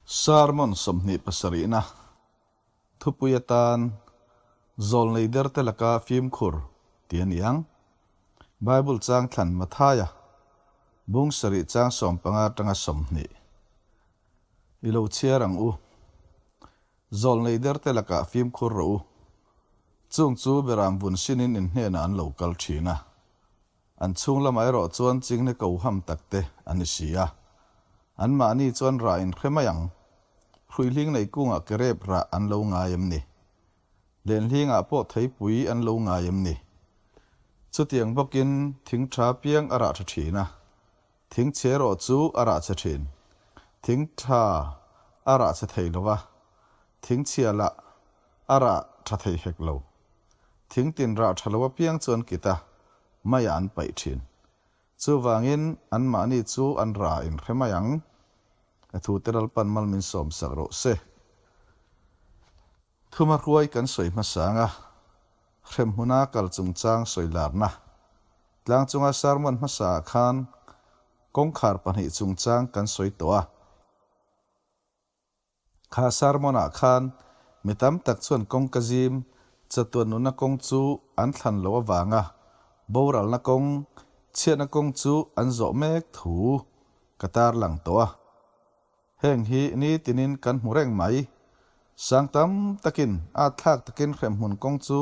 Sermon 27na thupui atan Zawlnei derte laka fimkhur tih a ni ang. Bible chang thlan Mathaia bung sarih chang 15 atanga 20 i lo chhiar ang u. Zawlnei derte lakah fimkhur rawh u. Chung chu beram vun sinin in hnenah an lo kal thin a. An chhung lamah erawh chuan chinghne ko ham takte an ni si a. Anmahni chuan rah in hre mai ang. Hruihhling nei kungah kerep rah an lo ngai em ni? Lenhlingah pawh theipui an lo ngai em ni? Chutiang bawkin thing tha piang a rah tha thin a. Thing chhe erawh chu a rah chhe thin. Thing tha a rah chhe thei lo va, thing chhia lah a rah tha thei hek lo. Thing tin rah tha lo apiang chu an kit a, maiah an paih thin. Chuvangin anmahni chu an rah inhre mai ang. A thute Lalpan mal min sawmsak rawh se. Thuma hruai kan sawi hmasa ang a, hremhmuna kal chungchang sawi larna. Tlang chunga sermon hmasa ah khan kawngkhar pahnih chungchang kan sawi tawh a. Kha sermon ah khan mi tam tak chuan kawngka zim chatuan nunna kawng chu an thlan loh avanga boralna kawng, chhiatna kawng chu an zawh mek thu ka tarlang tawh a. Heng hi nitinin kan hmu reng mai. Sang tam takin a thlak takin hremhmun kawng chu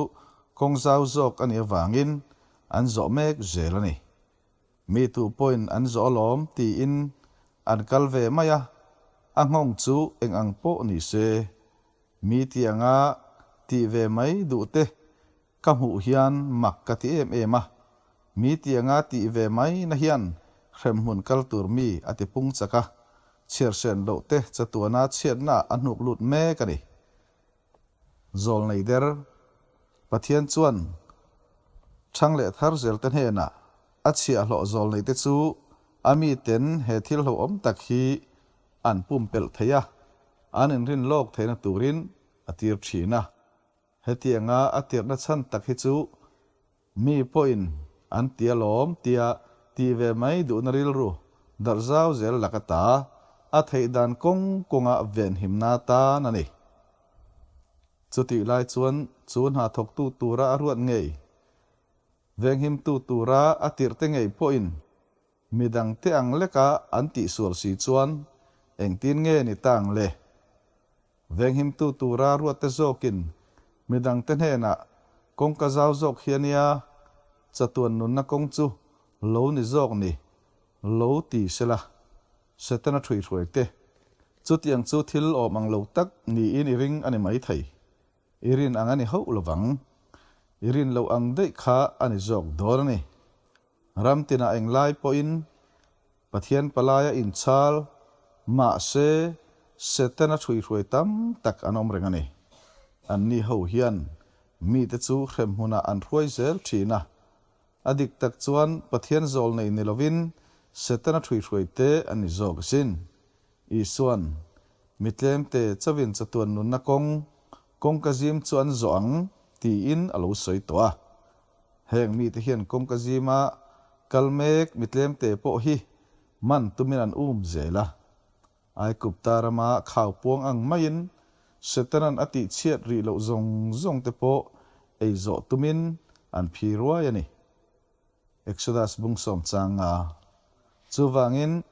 kawng zau zawk a nih avangin an zawh mek zel a ni. Mi tu pawhin an zawh alawm tiin an kal ve mai a, a nghawng chu eng ang pawh ni se. Mi ti anga tih ve mai duh te ka hmuh hian mak ka ti em em a, mi tianga tih ve mai na hian hremhmun kal tur mi a ti pung chak a, chhiarsen loh te chatuana chhiatna a hnuk lut mek a ni. Zawlnei der Pathian chuan chhang leh thar zel te hnenah a chhiahhlawh zawlnei te chu a miten he thil hlauhawm tak hi an pumpelh thei a, an inrin lawk theihna turin a tir thin a. Hetianga a tirhna chhan tak hi chu mi pawhin an ti alawm tia tih ve mai duhna rilru darh zau zel lak ata a theih dan kawng kawnga venhimna tan a ni. Chutih lai chuan chu hna thawktu tura a ruat ngei, venghimtu tura a tirhte ngei pawhin Midangte ang leka an tihsual si chuan engtin nge ni ta ang le? Venghimtu tura ruatte zawkin midangte hnenah kawngka zau zawk hi a nia, chatuan nunna kawng chu lo ni zawk ni lo ti sela, Setana ṭhuihruai te. Chutiang chu thil awm ang lo tak niin i ring a ni maithei. I rin ang a ni hauh lovang. I rin loh ang daih kha a ni zawk dawn a ni. Ram tinah englai pawhin Pathian palaia inchhal, mahse Setana hruihruai tam tak an awm reng a ni. Anni ho hian mite chu hremhmunah an hruai zel thin a. A dik tak chuan Pathian zawl nei ni lovin Setana hruihruai te an ni zawk asin. Isuan, Mi tlemte chauhin chatuan nunna kawng, kawngka zim chu an zawh ang, tiin a lo sawi tawh a. Heng mite hian kawngka zima kal mek mi tlemte pawh hi man tumin an um zel a. Aigupta rama khau puang ang maiin Setanan a tihchhiat rih loh zawng zawng te pawh ei zawh tumin an phi ruai a ni. Exodus bung sawm chang nga. Chuvangin,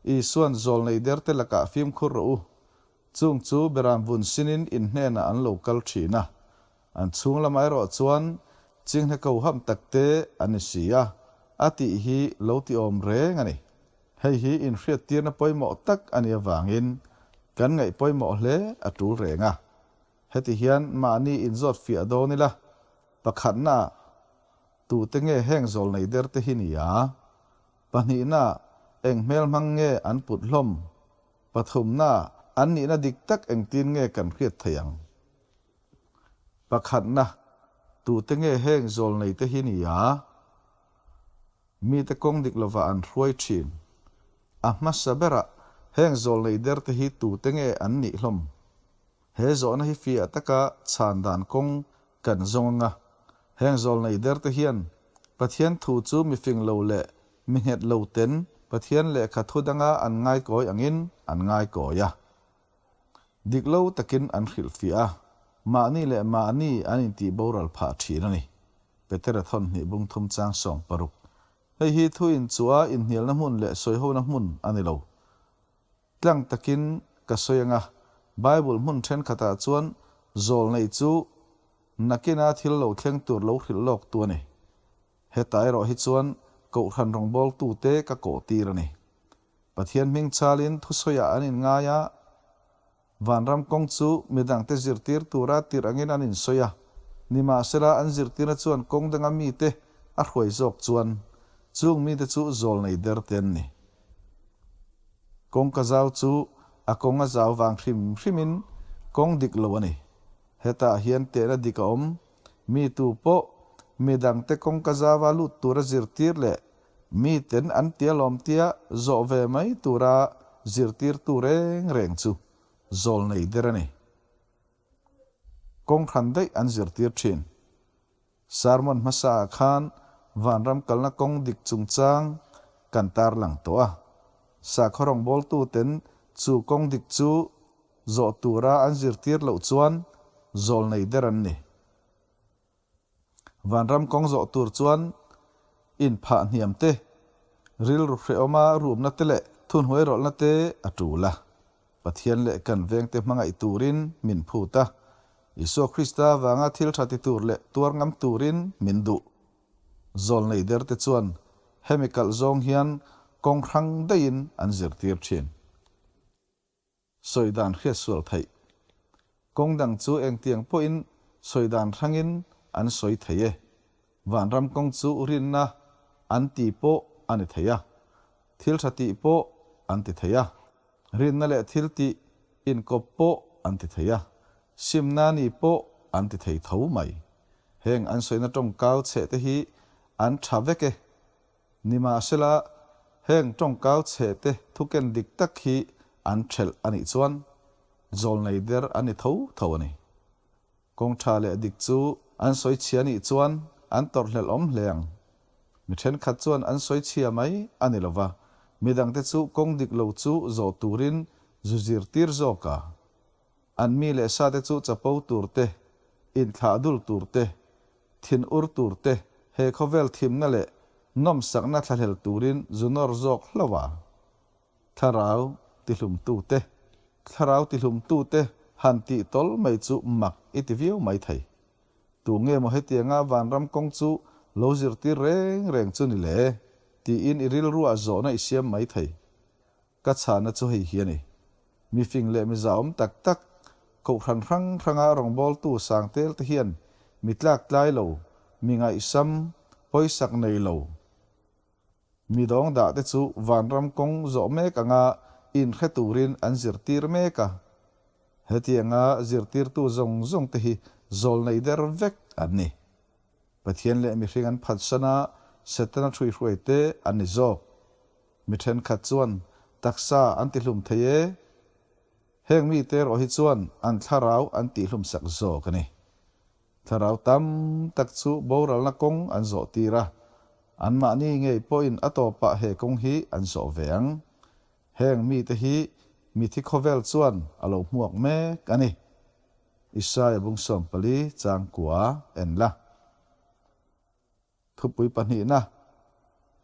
Isuan zawlnei derte lakah fimkhur rawh u. Chung chu beram vun sinin in hnenah an lo kal thin a. An chhung lamah erawh chuan chinghne ko ham takte an ni si a, a tih hi lo ti awm reng a ni. Hei hi inhriattirna pawimawh tak a nih avangin kan ngaih pawimawh hle a tul reng a. Heti hian mahni inzawt fiah dawn ila, pakhatnaah tute nge heng zawlnei derte hi ni a? Pahnihnaah eng hmelhmang nge an put hlawm? Pathumnaah an nihna dik tak engtin nge kan hriat theih ang? Pakhatna, tute nge heng zawlneite hi ni a? Mite kawng dik lovah an hruai thin. A hmasa berah heng zawlnei derte hi tute nge an nih hlawm? He zawhna hi fiah taka chhan dan kawng kan zawng anga heng zawlnei derte hian Pathian thu chu mi fing lo leh mi nghet lo ten Pathian lehkha thu danga an ngaikawi angin an ngaikawi a. Dik lo takin an hrilhfiah a, mahni leh mahni an intih boral phah thin a ni. Petera thawn hnih bung thum chang 60. Hei hi thu inchuah a inhnialna hmun leh sawihona hmun a ni lo. Tlang takin ka sawi anga, Bible hmun thenkhatah chuan zawl nei chu nakina thil lo thleng tur lo hrilh lawk tu a ni. Hetah erawh hi chuan Kohhran rawngbawltute ka kawh tir a ni. Pathian hming chalin thusawiah an inngai a, vanram kawng chu midangte zirtir tura tirh angin an insawi a, nimahsela an zirtirna chuan kawng danga mite a hruai zawk chuan chung mite chu zawl nei der te an ni. Kawngka zau chu a kawng a zau vang hrim hrimin kawng dik lo a ni. Hetah hian tehna dik a awm, mi tu pawh midangte kawngka zauva lut tura zirtir leh Miten an tia lawm tia zawh ve mai tura zirtirtu reng reng chu zawl nei der a ni. Kawng hran daih an zirtir thin. Sermon hmasa ah khan vanram kalna kawng dik chungchang kan tarlang tawh a. Sakhaw rawngbawltuten chu kawng dik chu zawh tura an zirtir loh chuan zawl nei der an ni. Vanram kawng zawh tur chuan inphah hniam te, rilru hrehawma rumna te leh thunhuai rawlhna te a tul a. Pathian leh kan vengte hmangaih turin min phut a, Isua Krista vanga thil tha ti tur leh tuar ngam turin min duh. Zawlnei derte chuan hemi kalh zawng hian kawng hrang daihin an zirtir thin. Sawi dan hriat sual theih. Kawng dang chu engtiang pawhin sawi dan hrangin an sawi thei e. Vanram kawng chu rinna an ti pawh a ni thei a, thil tha tih pawh an ti thei a, rinna leh thil tih inkawp pawh an ti thei a, simna ni pawh an ti thei tho mai. Heng an sawina tawngkau chheh te hi an tha vek e. Nimahsela, heng tawngkau chhehte thuken dik tak hi an thelh a nih chuan zawlnei der a ni tho tho a ni. Kawng tha leh dik chu an sawi chhia nih chuan an tawrhhlelh awm hle ang. Mi thenkhat chuan an sawi chhia mai a ni lova, midangte chu kawng dik lo chu zawh turin zu zirtir zawk a. An mi leh sate chu chapo tur te, inthlah dul tur te, thin ur tur te, he khawvel thimna leh nawmsakna thlahlel turin zu nawr zawk hlauh a. Thlarau tihlumtu te, thlarau tihlumtu te han tih tawl mai chu mak i ti viau mai thei. Tu nge maw hetianga vanram kawng chu lo zirtir reng reng chu ni le? tiin i rilruah zawhna i siam mai thei. Ka chhana chu hei hi a ni. Mi fing leh mi zahawm tak tak, kohhran hrang hranga rawngbawltu sang tel te hian mi tlak tlai lo, mi ngaihsam, pawisak nei lo, mi dawng dah te chu vanram kawng zawh mek anga inhre turin an zirtir mek a. Hetianga zirtirtu zawng zawng te hi zawl nei der vek an ni. Pathian leh mihring an phatsan a, Setana ṭhuihruai te an ni zawk. Mi thenkhat chuan taksa an tihlum thei e. Heng mite erawh hi chuan an thlarau an tihlum sak zawk a ni. Thlarau tam tak chu boralna kawng an zawh tir a, anmahni ngei pawhin a tawpah he kawng hi an zawh ve ang. Heng mite hi mithi khawvel chuan a lo hmuak mek a ni. Isaia bung 14 changkua en la. Thupui pahnihna,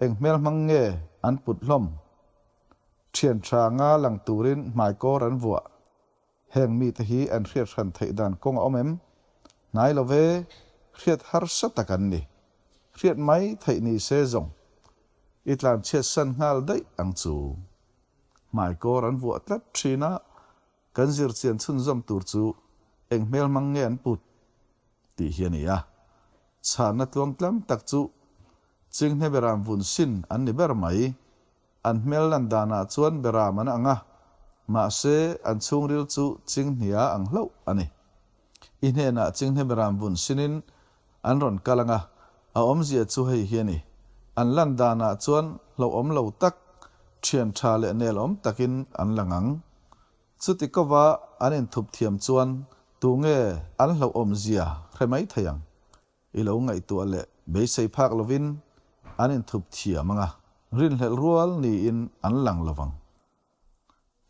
Eng hmel hmang nge an put hlawm? Thian tha nga lang turin hmaikawr an vuah. Heng mite hi an hriat hran theih dan kawng a awm em? Hnai lo ve, hriat harsa tak an ni. Hriat mai theih ni se zawng. I tlanchhiat san nghal daih ang chu. Hmaikawr an vuah tlat thin a, kan zirchian chhunzawm tur chu eng hmel hmang nge an put? Tih hi a ni a. Chhanna tluangtlam tak chu Chinghne beram vun sin an ni ber mai. An hmel lan danah chuan beram an ang a, mahse an chhungril chu Chinghnia ang hlauh a ni. I hnenah Chinghne beram vun sinin an rawn kal ang a, a awmzia chu hei hi a ni. An lan danah chuan hlauhawm lo tak, thian tha leh nelawm takin an lang ang. Chuti kova an inthup thiam chuan tunge an hlauhawm zia hre mai thei ang? I lo ngaihtuah leh beisei phak lovin an inthup thiam ang a, rinhlelh rual niin an lang lovang.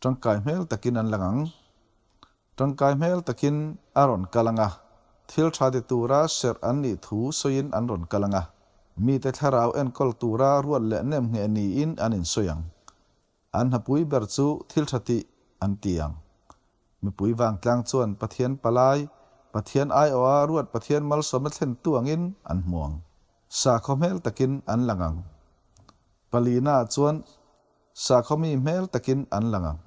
Tangkai hmel takin an lang ang. Tangkai hmel takin a rawn kal ang a, thil tha ti tura serh an nih thu sawiin an rawn kal ang a, mite thlarau enkawl tura ruat leh nem ngheh niin an insawi ang. An hnapui ber chu thil tha tih an ti ang. Mipui vangtlang chuan Pathian palai, Pathian aiawha ruat Pathian malsawmna thlentu angin an hmu ang. Sakhaw hmel takin an lang ang. Palina chuan Sakhaw mi hmel takin an lang ang.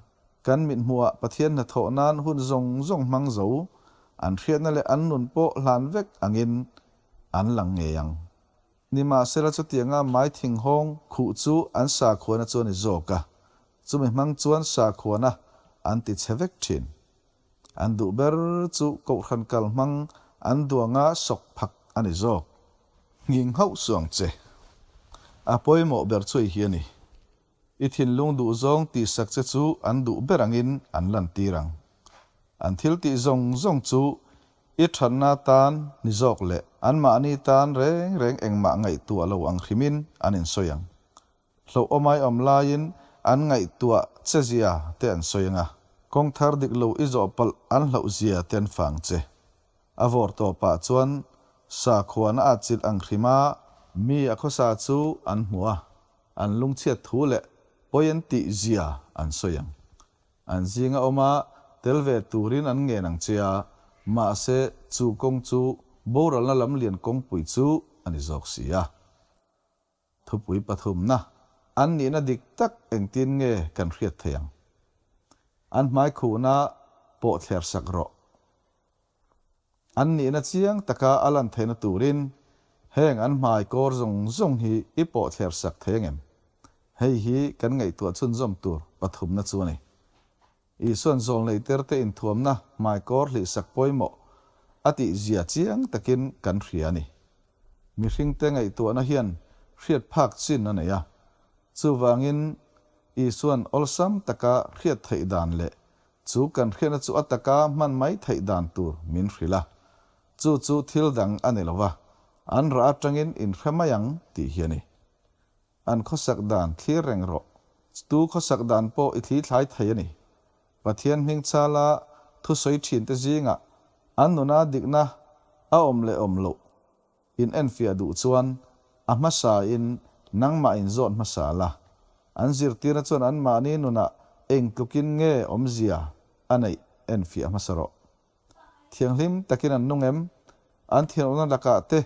Kan mithmuhah Pathian hnathawh nan hun zawng zawng hmang zo, an hriatna leh an nun pawh hlan vek angin an lang ngei ang. Nimahsela chutianga mai thinghawng khuh chu an sakhuana chu a ni zawk a, chumi hmang chuan sakhuana an ti chhe vek thin. An duh ber chu kohhran kal hmang an duanga sawk phak a ni zawk. Nghing hauh suh ang che. A pawimawh ber chu i hi a ni. I thinlung duh zawng tihsak che chu an duh ber angin an lantir ang. An thil tih zawng zawng chu i thatna tan ni zawk leh anmahni tan reng reng engmah ngaihtuah lo ang hrimin an insawi ang. Hlauh awmai awm laiin an ngaihtuah che zia te an sawi ang a, kawng thar dik lo i zawh palh an hlauh zia te an fang che. A vawr tawpah chuan sakhuana a chilh ang hrim a, mi a khawsa chu an hmu a, an lungchhiat thu leh pawi an tih zia an sawi ang. An zinga awma tel ve turin an ngen ang che a, mahse chu kawng chu boralna lamlian kawngpui chu a ni zawk si a. Thupui pathumna, An nihna dik tak engtin nge kan hriat theih ang? An hmaikhuhna pawh thler sak rawh. An nihna chiang taka a lan theihna turin heng an hmai kawr zawng zawng hi i pawh thler sak thei angem? Hei hi kan ngaihtuah chhunzawm tur pathumna chu a ni. Isuan zawlnei terte inthuamna hmaikawr hlihsak pawimawh a tih zia chiang takin kan hria a ni. Mihringte ngaihtuahna hian hriat phak chin a nei a, chuvangin Isuan awlsam taka hriat theih dan leh chu kan hriatna chu a taka hman mai theih dan tur min hrilh a, chu chu thil dang a ni lo va, an rah atangin inhre mai ang tih hi a ni. An khawsak dan thlir reng rawh. Tu khawsak dan pawh i thli thlai thei a ni. Pathian hming chala thusawi thinte zingah an nuna dikna a awm leh awm loh in enfiah duh chuan a hmasain nangmah in zawt hmasa la. An zirtirna chuan anmahni nunah eng tlukin nge awmzia a neih enfiah hmasa rawh. Thianghlim takin an nung em? An thianawmna lakah te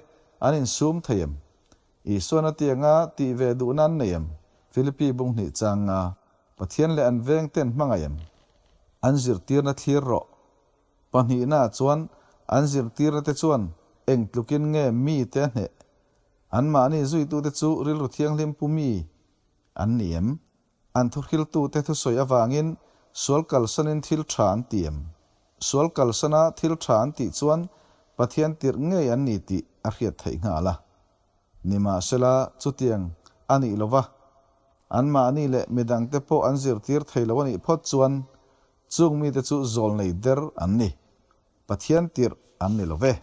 an insum thei em? Isuan a tianga tih ve duhna an nei em? Philippi bung hnih changa Pathian leh an veng te an hmangaih em? An zirtirna thlir rawh. Pahnihnaah chuan an zirtirna te chuan eng tlukin nge mi te a hneh? Anmahni zuitute chu rilru thianghlim pu mi an ni em? An thuhriltute thusawi avangin sual kalsanin thil tha an ti em? Sual kalsana thil tha an tih chuan Pathian tirh ngei an ni tih a hriat theih nghal a. Nimahsela, chutiang a nih lova, anmahni leh midangte pawh an zirtir thei lo a nih phawt chuan chung mite chu zawlnei der an ni. Pathian tirh an ni lo ve.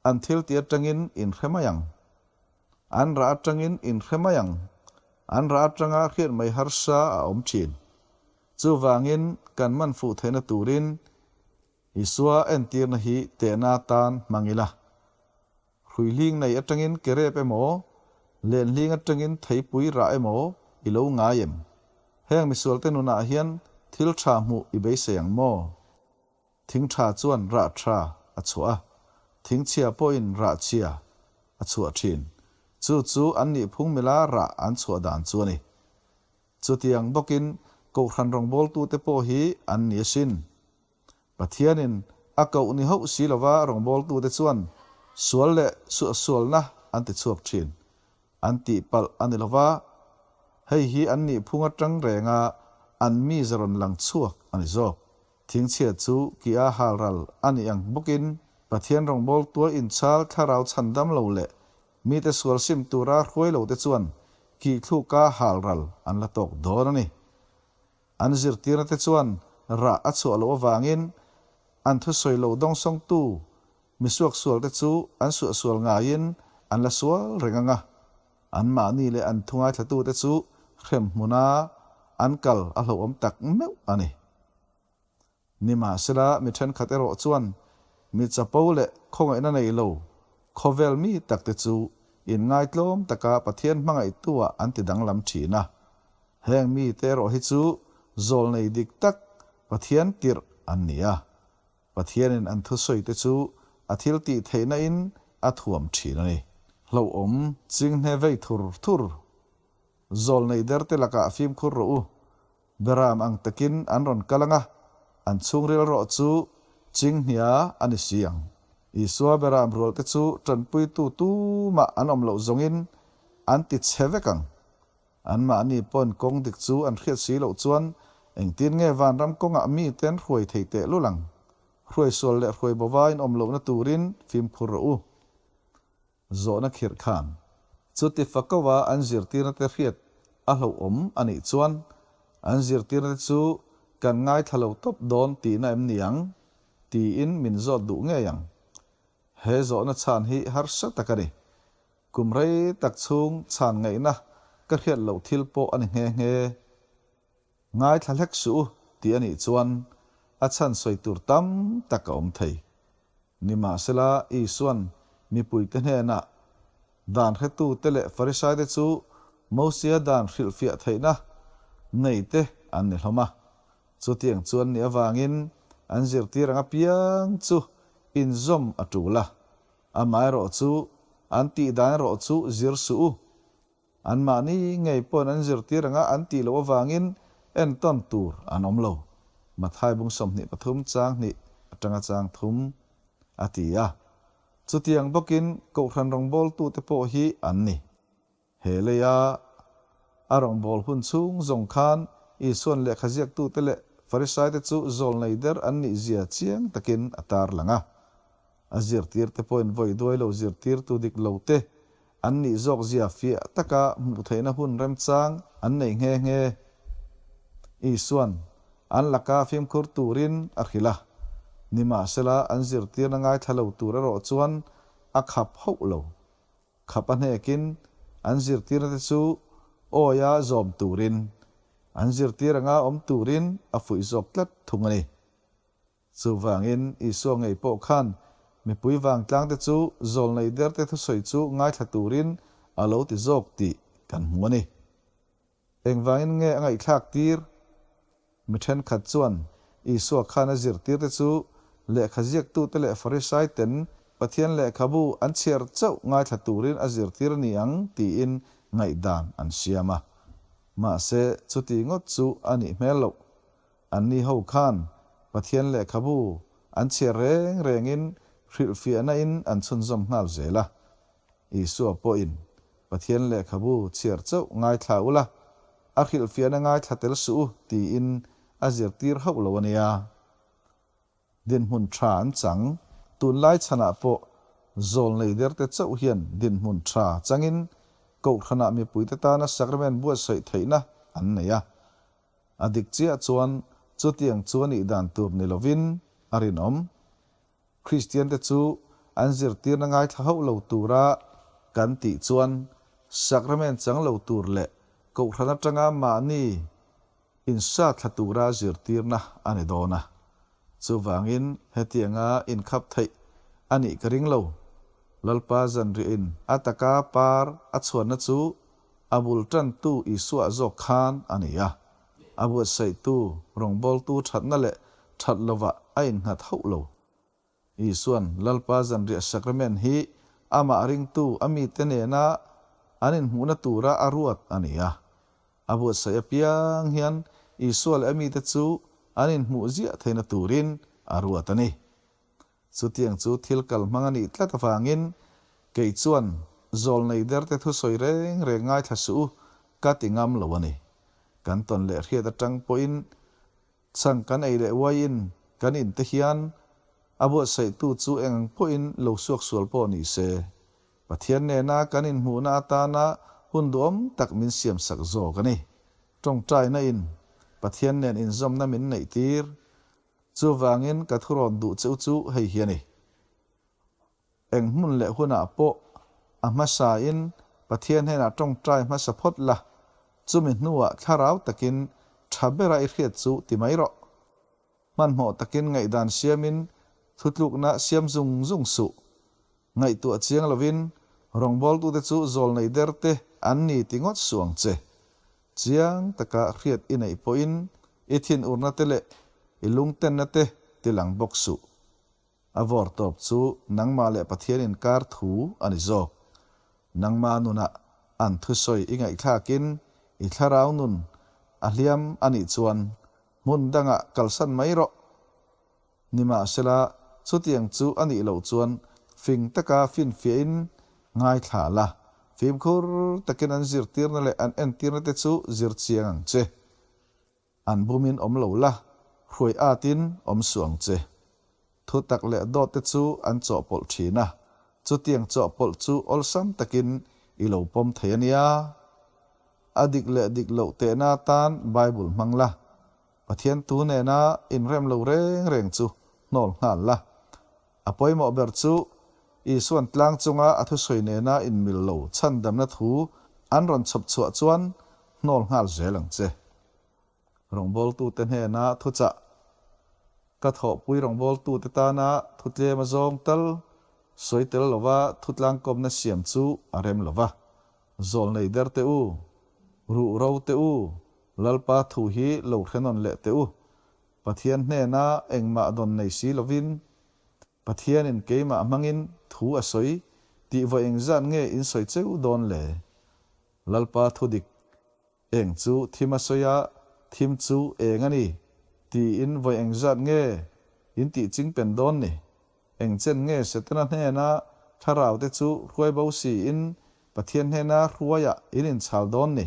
An thil ti atangin in hre mai ang. An rah atangin in hre mai ang. An rah atanga hriat mai harsa a awm thin. Chuvangin kan man fuh theihna turin Isua entirna hi tehna atan hmang ila. Hruihling nei atangin ke rep emaw, lenhling atangin theipui rah emaw i lo ngai em? Heng misualte nunah hian thil tha hmuh i beisei ang maw? Thing tha chuan rah tha a chhuah a, thing chhia pawhin rah chhia a chhuah thin. Chu chu an nih phung mila rah an chhuah dan chu a ni. Chutiang bawkin Kohhran rawngbawltute pawh hi an ni asin. Pathianin a koh ni hauh si lova rawngbawltute chuan sual leh suahsualna an ti chhuak thin. An tihpalh a ni lova, hei hi an nih phung atang renga an mize rawn lang chhuak a ni zawk. Thingchhia chu kia halral a nih ang bawkin Pathian rawngbawltua inchhal thlarau chhandam lo leh mite sual sim tura hruai lo te chuan kihthluk-a halral an la tawk dawn a ni. An zirtirna te chuan rah a chhuah loh avangin an thusawi lo dawngsawngtu misuaksual te chu an suahsual ngaiin an la sual reng ang a, anmahni leh an thu ngaithlatute chu hrem hmuna an kal a hlauhawm tak meuh a ni. Nimahsela, mi thenkhat erawh chuan mi chapo leh khawngaihna nei lo khawvel mi takte chu inngaitlawm taka Pathian hmangaihtu-ah an ti danglam thin a. Heng mite erawh hi chu zawlnei dik tak Pathian tirh an ni a. Pathianin an thusawite chu a thil tih theihna in a thuam thin a ni. Hlauhawm chinghne vei thur thur. Zawlnei derte lakah fimkhur rawh u. Beram ang takin an rawn kal ang a, an chhungril rawh chu chinghnia a ni si ang. Isua beram rualte chu tanpuitu tumah an awm loh zawngin an ti chhe vek ang. Anmahni pawn kawng dik chu an hriat si loh chuan engtin nge vanram kawngah mite an hruai thei teh lul ang? Hruai sual leh hruai bova inawm lohna turin fimkhur rawh u. Zawhna khirh khan chuti fakova an zirtirna te hriat a hlauhawm a nih chuan an zirtirna te chu kan ngaithla lo tawp dawn tihna em ni ang? tiin min zawt duh ngei ang. He zawhna chhan hi harsa tak a ni. Kum rei tak chhung chhan ngaihna ka hriat loh thil pawh a ni nghe nghe. Ngaithla hlek suh u tih a nih chuan a chhan sawi tur tam tak a awm thei. Nimahsela, Isua'n mipuite hnenah dan hretute leh Farisaite chu Mosia dan hrilhfiah theihna neite an ni hlawm a. Chutiang chuan nih avangin an zirtir ang apiang chu inzawm a tul a. Amaherawhchu, an tihdan erawh chu zir suh u. Anmahni ngei pawn an zirtir anga an tih loh avangin entawn tur an awm lo. Mathai bung 23 chang hnih atanga chang thum a ti a. Chutiang bawkin Kohhran rawngbawltute pawh hi an ni. He leia a rawngbâwl hun chhung zawng khan Isua'n lehkha ziaktute leh Farisaite chu zawlnei der an nih zia chiang takin a tarlang a. A zirtirte pawhin vawi duai lo zirtirtu dik lo te an nih zawk zia fiah taka hmuh theihna hun remchang an nei nghe nghe. Isua'n an laka fimkhur turin a hrilh a, nimahsela an zirtirna ngaithla lo tur erawh chuan a khap hauh lo. Khap a hnekin an zirtirna te chu awia zawm turin, an zirtir anga awm turin a fuih zawk tlat thung a ni. Chuvangin Isua ngei pawh khan mipui vangtlangte chu zawlnei derte thusawi chu ngaithla turin a lo ti zawk tih kan hmu a ni. Engvangin nge a ngaihthlak tir? Mi thenkhat chuan Isua khan a zirtirte chu lehkha ziaktute leh Farisaiten Pathian lehkhabu an chhiar chauh ngaithla turin a zirtir a ni ang tiin ngaihdan an siam a. Mahse, chuti ngawt chu a nih hmel loh. Anni ho khan Pathian lehkhabu an chhiar reng rengin hrilhfiahna in an chhunzawm nghal zel a. Isua pawhin, Pathian lehkhabu chhiar chauh ngaithla ula, a hrilhfiahna ngaithla tel suh u tiin a zirtir hauh lo a nia. Dinhmun tha an chang. Tunlai chhanah pawh zawlnei derte chauh hian dinhmun tha changin Kohhranah mipuite tana sacrament buatsaih theihna an nei a. A dik chiah chuan chutiang chu a nih dan tur ni lovin a rinawm. Kristiante chu an zirtirna ngaithla hauh lo tura kan tih chuan sacrament chang lo tur leh kohhran atanga mahni insa thla tura zirtirna a ni dawn a. Chuvangin hetianga inkhap theih a nih ka ring lo. Lalpa zanriahin a taka par a chhuanna chu A bul tantu Isua zawk khan a ni a, a buatsaihtu rawngbawltu thatna leh that lovah a innghat hauh lo. Isua'n Lalpa zanriah sacrament hi amah ringtu a mite nena an inhmuhna tura a ruat a ni a. A buatsaih apiang hian Isua leh a mite chu an inhmuh ziah theihna turin a ruat a ni. Chutiang chu thil kal hmang a nih tlat avangin kei chuan zawlnei derte thusawi reng reng ngaithla suh u ka ti ngam lo a ni. Kan tawn leh hriat atang pawhin chhang kan ei leh uaiin kan in te hian a buatsaihtu chu eng ang pawhin lo suak sual pawh ni se, Pathian nena kan inhmuhna atana hun duhawm tak min siamsak zawk a ni. Tawngtaina in Pathian nen inzawmna min neihtir Chuvangin ka thurawn duh cheu chu hei hi a ni. Eng hmun leh hunah pawh a hmasain Pathian hnenah tawngtai hmasa phawt la, chumi hnuah thlarau takin tha bera i hriat chu ti mai rawh. Hmanhmawh takin ngaihdan siamin thutlukna siam zung zung suh. Ngaihtuah chiang lovin rawngbawltute chu zawlnei derte an ni ti ngawt suh ang che. Chiang taka hriat i neih pawhin i thinurna te leh i lungtenna te tilang bawk suh. A vawr tawp chu nangmah leh Pathian inkar thu a ni zawk. Nangmah nunah an thusawi i ngaihthlakin i thlarau nun a hliam a nih chuan hmun dangah kalsan mai rawh. Nimahsela, chutiang chu a nih loh chuan fing taka finfiahin ngaithla la, fimkhur takin an zirtirna leh an entirna te chu zir chiang ang che. An bumin awm lo la, hruai atin awm suh ang che. Thu tak leh dawt te chu an chawhpawlh thin a, chutiang chawhpawlh chu awlsam takin i lo pawm thei a nia. A dik leh dik loh tehna atan Bible hmang la, Pathian tu nena inrem lo reng reng chu hnawl nghal la. A pawimawh ber chu Isuan tlang chunga a thusawi nena inmil lo chhandamna thu an rawn chhawp chhuah chuan hnawl nghal zel ang che. Rawngbawltute hnena thuchah ka thawhpui rawngbawltute tana thu tlem a zawng tal sawi tel lova thu tlangkawmna siam chu a rem lova. Zawlnei der teh u, ruh ro teh u, Lalpa thu hi lo hre nawn leh teh u. Pathian hnena engmah dawn nei si lovin Pathianin keimah hmangin thu a sawi tih vawi engzat nge in sawi cheu dawn le? Lalpa thu dik Eng chu thim a sawi a, thim chu eng a ni? Tiin vawi engzat nge in tih ching pen dawn ni? Eng chen nge Setana hnena thlarau te chu hruai bo siin Pathian hnena hruaiah in inchhal dawn ni?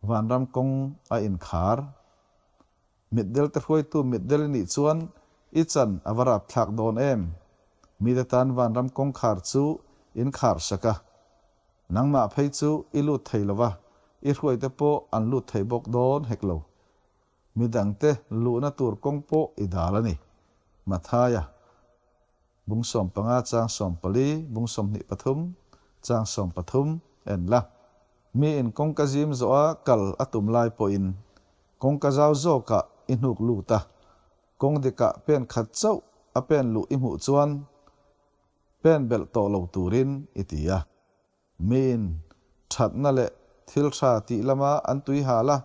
Vanram kawng a inkhar. Mitdel te hruaitu mitdel i nih chuan i chan a va rapthlak dawn em? Mite tan vanram kawngkhar chu in khar sak a. Nangmah phei chu i lut thei lo va, i hruaite pawh an lut thei bawk dawn hek lo. Midangte luhna tur kawng pawh i dal a ni. Mathaia, Bung 15 chang 14, bung 23 chang 13, en la. Miin kawngka zim zawha kal a tum lai pawhin kawngka zau zawkah i hnuk lut a, kawng dikah pen khat chauh a pen luh i hmuh chuan pen belh tawh lo turin i ti a. Miin thatna leh thil tha tih lama an tui hal a,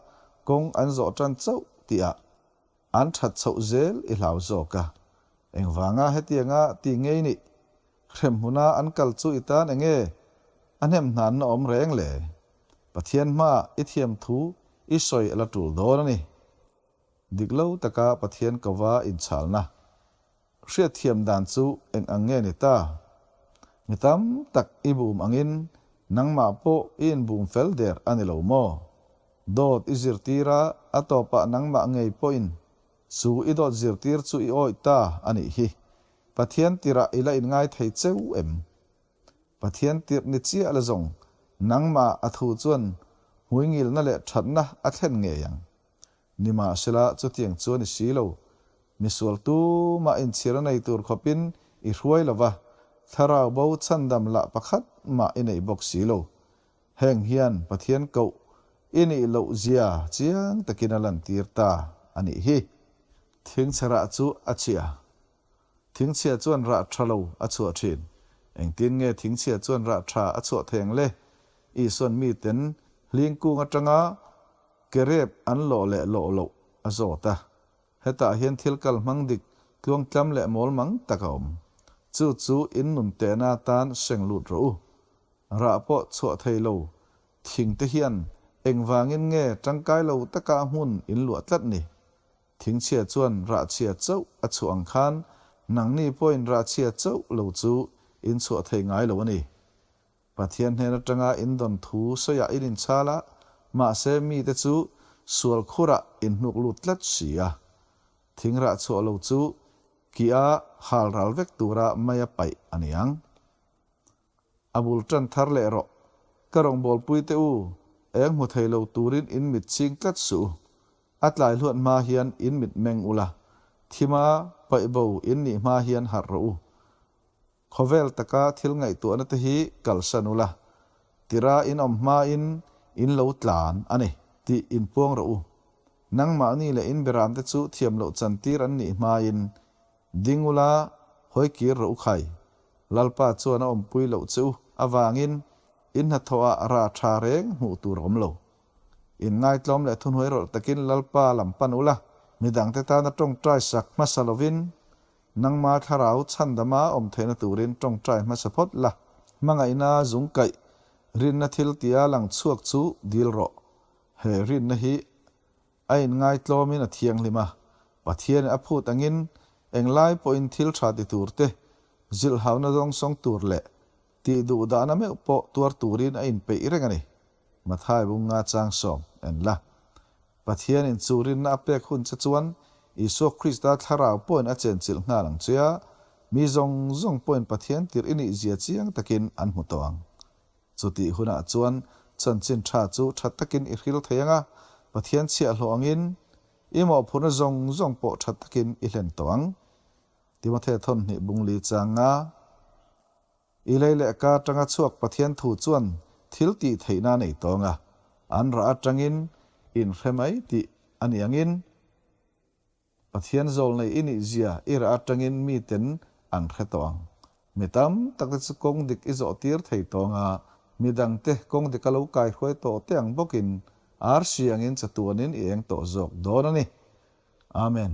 kawng an zawh tan chauh tihah an that chhoh zel i hlau zawk a. Engvanga hetianga ti ngei nih? Hrem hmuna an kal chu i tan enge a hnem hnanna awm reng le? Pathian hmaah i thiam thu i sawi a la tul dawn a ni. Dik lo taka Pathian kova inchhalna hriatthiam dan chu eng ang nge ni ta? Mi tam tak i bum angin nangmah pawh i inbum fel der a ni lo maw? Dawt i zirtir a, a tawpah nangmah ngei pawhin chu i dawt zirtir chu i awih ta a nih hi. Pathian tirah i la inngai thei cheu em? Pathian tirh ni chiah la zawng, nangmah a thu chuan hmuingilna leh thatna a thlen ngei ang. Nimahsela chutiang chu a ni si lo. Misual tumah inchhir a nei tur khawpin i hruai lo va, thlarau bo chhandam lah pakhat mah i nei bawk si lo. Heng hian Pathian koh i nih loh zia chiang takin a lantir ta a nih hi. Thingchhe rah chu a chhia. Thingchhia chuan rah tha lo a chhuah thin. Engtin nge thingchhia chuan rah tha a chhuah thei ang le? Isuan miten hling kung atanga ke rep an lawh leh lawh loh a zawt a. Hetah hian thil kal hmang dik tluangtlam leh mawl mang tak a awm. Chu chu in nun tehna atan seng lut rawh u. Rah pawh chhuah thei lo thing te hian engvangin nge tangkai lo taka hmun in luah tlat ni? Thingchhia chuan rahchhia chauh a chhuah ang khan nangni pawhin rahchhia chauh lo chu in chhuah thei ngai lo a ni. Pathian hnen atanga in dawn thu sawiah in inchhal a, mahse mite chu sual khurah in hnuk lut tlat si a. Thing rah chhuah lo chu kia hal ral vek tura mai a paih a ni ang. A bul tan thar leh rawh. Ka rawngbawlpui te u, eng hmu thei lo turin in mit ching tlat suh u. A tlai hluat hma hian in mit meng ula, thima paih bo in nih hma hian harh rawh u. Khawvel taka thil ngaihtuahna te hi kalsan ula, tira in awm hmain in lo tlan a ni tih inpuang rawh u. Nangmahni leh in beramte chu thiam loh chantir an nih hmain ding ula, hawi kir rawh u khai. Lalpa chuan a awmpui loh che u avangin in hnathawhah rah tha reng hmuh tur a awm lo. In ngaitlawm leh thuhnuai rawlh takin Lalpa lam pan ula, midangte tana tawngtai sak hmasa lovin nangma thlarau chhandama awm theihna turin tawngtai hmasa phawt la. Hmangaihna zungkaih rinna thil tia lang chhuak chu dil rawh. He rinna hi a inngaitlawmin a thianghlim a, Pathianin a phut angin englai pawhin thil tha ti tur te, zilhhauna dawngsawng tur leh tih duh dahna meuh pawh tuar turin a inpeih reng a ni. Mathai bunga chang sawm en la. Pathianin chu rinna a pek hun che chuan Isua Krista thlarau pawhin a chenchilh nghal ang che a, mi zawng zawng pawhin Pathian tirh i nih zia chiang takin an hmu tawh ang. Chutih hunah chuan chanchin tha chu tha takin i hril thei ang a, Pathian chhiahhlawh angin i mawhphurhna zawng zawng pawh tha takin i hlen tawh ang. Timothea thawnhnih bungli changa i lei leh ka atanga chhuak Pathian thu chuan thil tih theihna a nei tawng a, an rah atangin inhre mai tih a ni angin Pathian zawlnei i nih zia i rah atangin miten an hre tawh ang. Mi tam tak te chu kawng dik i zawh tir thei tawng a, mi dangte kawng dik a lo kai hruai tawh te ang bawkin arsi angin chatuanin i eng tawh zawk dawn a ni. Amen.